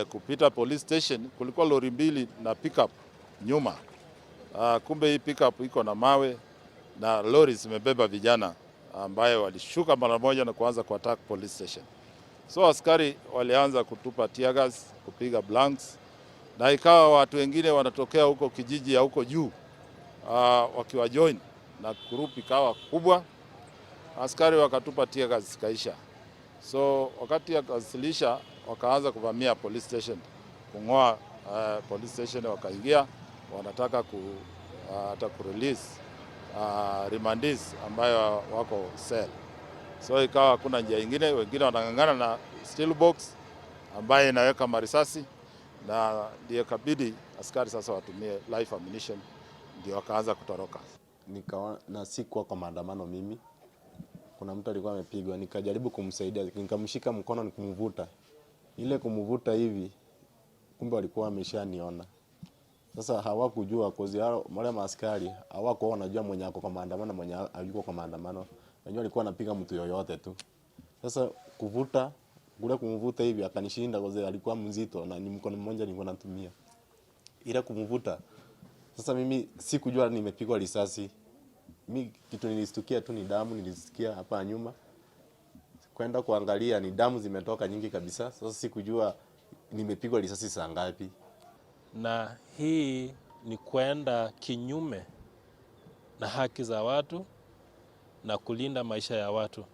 kupita police station, kulikuwa lori mbili na pickup nyuma. Kumbe hii pickup iko na mawe na lori zimebeba vijana ambayo walishuka mara moja na kuanza kuattack police station. So askari walianza kutupa tear gas, kupiga blanks na ikawa watu wengine wanatokea huko kijiji ya huko juu wakiwa join na group ikawa kubwa. Askari wakatupa tear gas zikaisha. So wakati akawasilisha, wakaanza kuvamia police station, kung'oa police station, wakaingia wanataka hata ku release remandees ambayo wako cell. So ikawa hakuna njia ingine, wengine wanang'ang'ana na steel box ambayo inaweka marisasi, na ndio ikabidi askari sasa watumie live ammunition, ndio wakaanza kutoroka. Nikawa na sikuwa kwa maandamano mimi, kuna mtu alikuwa amepigwa, nikajaribu kumsaidia, nikamshika mkono nikumvuta, ile kumvuta hivi, kumbe walikuwa wameshaniona. Sasa hawakujua cause hao wale maaskari hawakuwa wanajua mwenye ako kwa maandamano, mwenye hayuko kwa maandamano. Wenyewe walikuwa wanapiga mtu yoyote tu. Sasa kuvuta kule kumvuta hivi akanishinda cause alikuwa mzito na ni mkono mmoja nilikuwa natumia. Ile kumvuta sasa mimi sikujua nimepigwa risasi. Mi kitu nilistukia tu ni damu, nilisikia hapa nyuma. Kwenda kuangalia ni damu zimetoka nyingi kabisa. Sasa sikujua nimepigwa risasi saa ngapi. Na hii ni kwenda kinyume na haki za watu na kulinda maisha ya watu.